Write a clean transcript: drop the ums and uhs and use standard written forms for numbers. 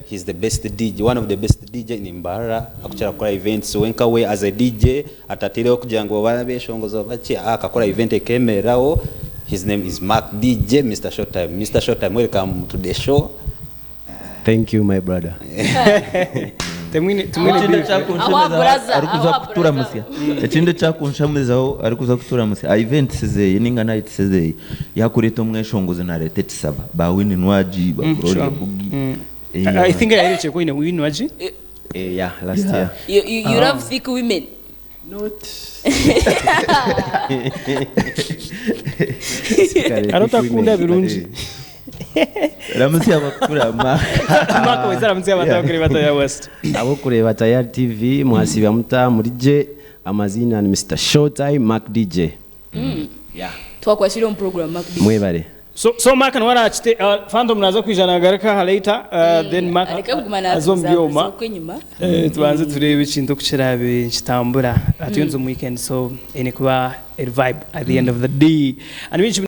He's the best DJ, one of the best DJ in Mbarara akukira kukora events we nka we as a DJ atataireho kugira ngu oba abeshongozi oba ki akakora event ekemereraho. His name is Mark DJ Mister Showtime. Mister Showtime welcome to the show. Thank you my brother. Temwine tumwine Ekindi beef. Aho ekyakunshemezaho aburaza, arikuza aho aburaza. kuturamutsya ekindi ekyakunshemezaho arikuza kuturamutsya aha events zeye ninga nights zeye yakureeta omweshongozi nareeta ekisaba ba Winnie Nwagi ba Gloria Bugie I think yaherekye ku Winnie Nwagi. Eh, yeah, last year. You love thick women. Not. Hariho otakunda birungi. Ramutsya abakukureba Mark. Mark waiza ramutsya abantu abakureba Tayari West. Abokureba Tayari TV mwasiiba muta muri gye amaziina ni Mister Showtime Mark DJ. Yeah. Twakwasire omu program Mark DJ. Mwebare. So so Mark niwe arakite uh, Phantom naza kwija nagaruka aha later uh, then Mark Areke kuguma aze omu natuza byoma. okwenyima. Eh, tubanze tureebe ekintu oku kiraabe nikitambura. Hati omu weekend so eine kuba eri vibe at the end of the day. And bingi.